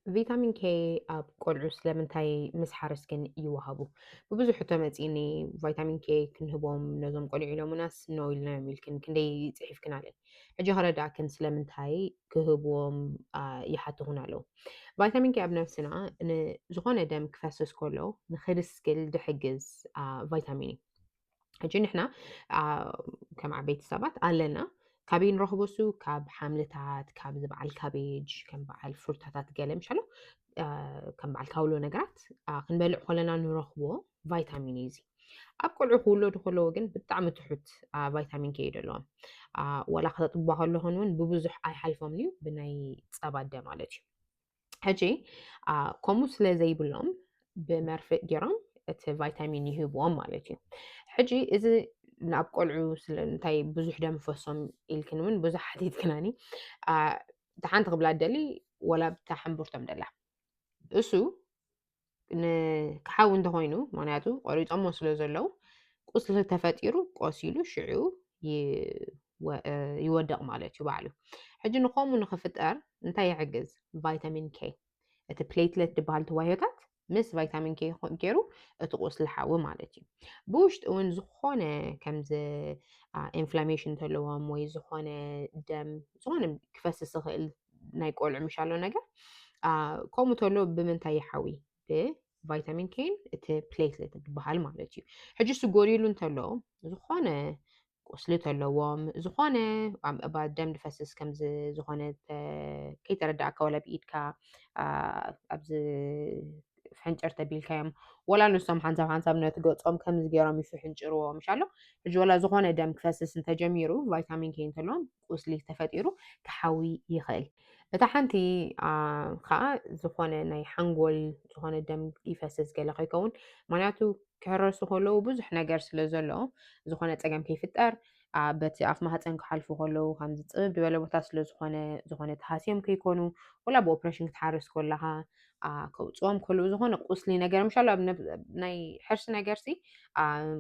ቪታሚን ኬ ኣብ ቆልዑ ስለምንታይ ምስ ሓረስክን ይወሃቡ? ብብዙሕ ሕቶ መፂኒ። ቪታሚን ኬ ክንህቦም ነዞም ቆልዑ ኢሎምናስ ኖ ኢልናዮም ኢልክን ክንደይ ፅሒፍክን ኣለይ። ሕጂ ከረዳእክን ስለምንታይ ክህብዎም ይሓትኹን ኣለዉ። ቫይታሚን ኬ ኣብ ነብስና ዝኾነ ደም ክፈስስ ከሎ ንክድስክል ድሕግዝ ቫይታሚን እዩ። ሕጂ ንሕና ከም ዓበይቲ ሰባት ኣለና። ካበይ ንረኽቦ እሱ? ካብ ሓምልታት፣ ካብ ዝበዓል ካቤጅ፣ ከም በዓል ፍሩታታት ገለ ምሻሎ፣ ከም በዓል ካውሎ ነገራት ክንበልዕ ከለና ንረኽቦ ቫይታሚን እዩ እዚ። ኣብ ቆልዑ ክውለዱ ከለዎ ግን ብጣዕሚ ትሑት ቫይታሚን ኬ እዩ ዘለዎም። ዋላ ከተጥባ ከለኹን እውን ብብዙሕ ኣይሓልፎምን እዩ፣ ብናይ ጸባ ኣደ ማለት እዩ። ሕጂ ከምኡ ስለ ዘይብሎም ብመርፍእ ገይሮም እቲ ቫይታሚን ይህብዎም ማለት እዩ። ሕጂ እዚ ናብ ቆልዑ ስለምንታይ ብዙሕ ደም ፈሶም ኢልክን እውን ብዙሕ ሓቲትክናኒ። እታ ሓንቲ ክብላ ደሊ ወላ ብታ ሕንቡርቶም ደላ እሱ ንክሓዊ እንተኮይኑ፣ ምክንያቱ ቆሪፆሞ ስለ ዘለዉ ቁስሊ ተፈጢሩ ቆሲሉ ሽዑ ይወደቕ ማለት እዩ ባዕሉ። ሕጂ ንከምኡ ንክፍጠር እንታይ ይሕግዝ? ቫይታሚን ኬ። እቲ ፕሌትለት ዝበሃል ተዋህዮታት ምስ ቫይታሚን ኬ ገይሩ እቲ ቁስሊ ሓዊ ማለት እዩ። ብውሽጢ እውን ዝኾነ ከምዚ ኢንፍላሜሽን እንተለዎም ወይ ዝኾነ ደም ዝኾነ ክፈስስ ዝኽእል ናይ ቆልዑ ምሻሎ ነገር ከምኡ ተሎ ብምንታይ ይሓዊ? ብቫይታሚን ኬን እቲ ፕሌትለት ዝበሃል ማለት እዩ። ሕጂ እሱ ጎዲሉ እንተሎ ዝኾነ ቁስሊ ተለዎም ዝኾነ ደም ድፈስስ ከምዚ ዝኾነ ከይተረዳእካ ወላ ብኢድካ ኣብዚ ፍሕንጭር ተቢልካዮም ወላ ንሶም ሓንሳብ ሓንሳብ ነቲ ገጾም ከምዚ ገይሮም ይፍሕንጭርዎ ምሻሎ። ሕጂ ወላ ዝኾነ ደም ክፈስስ እንተጀሚሩ ቫይታሚን ኬ እንተለዎም ቁስሊ ተፈጢሩ ክሓዊ ይኽእል። እታ ሓንቲ ከዓ ዝኾነ ናይ ሓንጎል ዝኾነ ደም ይፈስስ ገለ ከይከውን፣ ምክንያቱ ክሕረሱ ከለዉ ብዙሕ ነገር ስለ ዘሎ ዝኾነ ጸገም ከይፍጠር በቲ ኣፍ ማህፀን ክሓልፉ ከለዉ ከምዚ ጽብብ ዝበለ ቦታ ስለ ዝኾነ ዝኾነ ተሃስዮም ከይኮኑ ወላ ብኦፕሬሽን ክትሓርስ ከለኻ ከውፅኦም ከለዉ ዝኾነ ቁስሊ ነገር ምሻሉ ኣብ ናይ ሕርሲ ነገር ሲ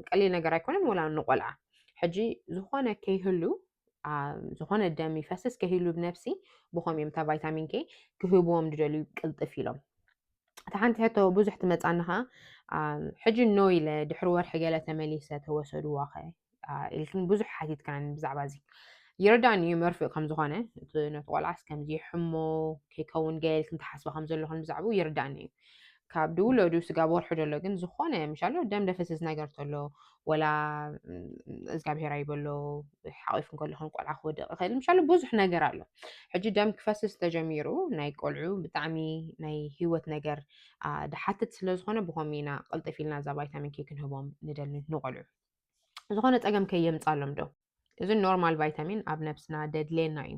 ቀሊል ነገር ኣይኮነን ወላ ንቆልዓ። ሕጂ ዝኾነ ከይህሉ ዝኾነ ደም ይፈስስ ከይህሉ ብነብሲ ብኸም እዮም እታ ቫይታሚን ኬ ክህብዎም ድደልዩ ቅልጥፍ ኢሎም። እታ ሓንቲ ሕቶ ብዙሕ ትመፃኒ ኸዓ ሕጂ ኖ ኢለ ድሕሪ ወርሒ ገለ ተመሊሰ ተወሰድዋ ኸ ኢልክን ብዙሕ ሓቲትክናኒ ብዛዕባ እዚ። ይርዳእኒ እዩ መርፍእ ከም ዝኾነ ነቲ ቆልዓስ ከምዚ ይሕሞ ከይከውን ገለ ኢልክን ትሓስባ ከም ዘለኹን ብዛዕባኡ ይርዳእኒ እዩ። ካብ ድውለዱ ስጋብ ወርሒ ደሎ ግን ዝኾነ ምሻሎ ደም ደፈስስ ነገር ተሎ ወላ እግዚኣብሔር ኣይበሎ ሓቂፍ እንከለኹን ቆልዓ ክወድቕ ይኽእል ምሻሎ ብዙሕ ነገር ኣሎ። ሕጂ ደም ክፈስስ ተጀሚሩ ናይ ቆልዑ ብጣዕሚ ናይ ህይወት ነገር ድሓትት ስለ ዝኾነ ብኸም ኢና ቅልጥፍ ኢልና እዛ ቫይታሚን ኬ ክንህቦም ንደሊ ንቆልዑ። ዝኾነ ጸገም ከየምጻሎም ዶ? እዚ ኖርማል ቫይታሚን ኣብ ነብስና ደድሌና እዩ።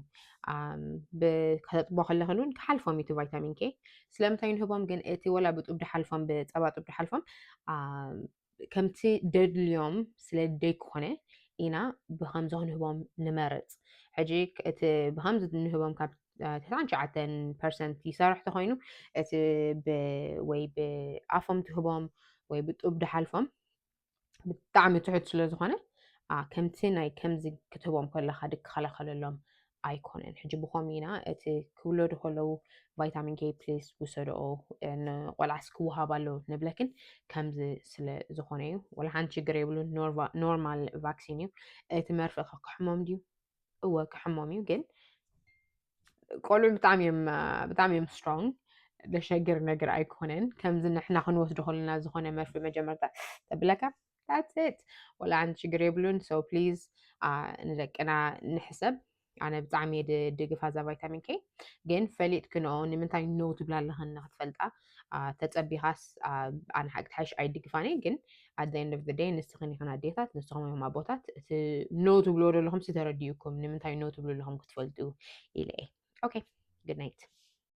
ከተጥቦ ከለኽን እውን ክሓልፎም እዩ እቲ ቫይታሚን ኬ። ስለምንታይ ንህቦም ግን እቲ ወላ ብጡብ ድሓልፎም ብጸባ ጡብ ድሓልፎም ከምቲ ደድልዮም ስለ ደይኮነ ኢና ብከምዚ ክንህቦም ንመርጽ። ሕጂ እቲ ብከምዚ ንህቦም ካብ ተስዓን ትሽዓተን ፐርሰንት ይሰርሕ ተኮይኑ እቲ ወይ ብኣፎም ትህቦም ወይ ብጡብ ድሓልፎም ብጣዕሚ ትሑት ስለ ዝኾነ ከምቲ ናይ ከምዚ ክትህቦም ከለካ ድክኸለኸለሎም ኣይኮነን። ሕጂ ብኸም ኢና እቲ ክውለዱ ከለዉ ቫይታሚን ኬ ፕሊስ ውሰድኦ ንቆልዓስ ክወሃብ ኣሎ ንብለክን ከምዚ ስለ ዝኾነ እዩ። ወላ ሓንቲ ሽግር የብሉን። ኖርማል ቫክሲን እዩ። እቲ መርፍእ ከ ክሕሞም ድዩ? እወ ክሕሞም እዩ። ግን ቆልዑ ብጣዕሚ እዮም ብጣዕሚ እዮም ስትሮንግ ደሸግር ነገር ኣይኮነን። ከምዚ ንሕና ክንወስዶ ከለና ዝኾነ መርፍእ መጀመርታ ተብለካ that's it ወላ ሓንቲ ሽግር የብሉን። So please ንደቅና ንሕሰብ። ኣነ ብጣዕሚ እየ ድግፋ እዛ ቫይታሚን ኬ። ግን ፈሊጥክንኦ ንምንታይ ኖ ትብላ ኣለኽን ንክትፈልጣ ተጸቢኻስ ኣነ ሓቂ ትሓይሽ ኣይድግፋን እየ። ግን at the end of the day ንስኽን ኢኽን ኣዴታት ንስኹም እዮም ኣቦታት። እቲ ኖ ትብልዎ ዘለኹም ሲ ተረዲኡኩም ንምንታይ ኖ ትብሉ ኣለኹም ክትፈልጡ ኢለ እየ። Okay, good night.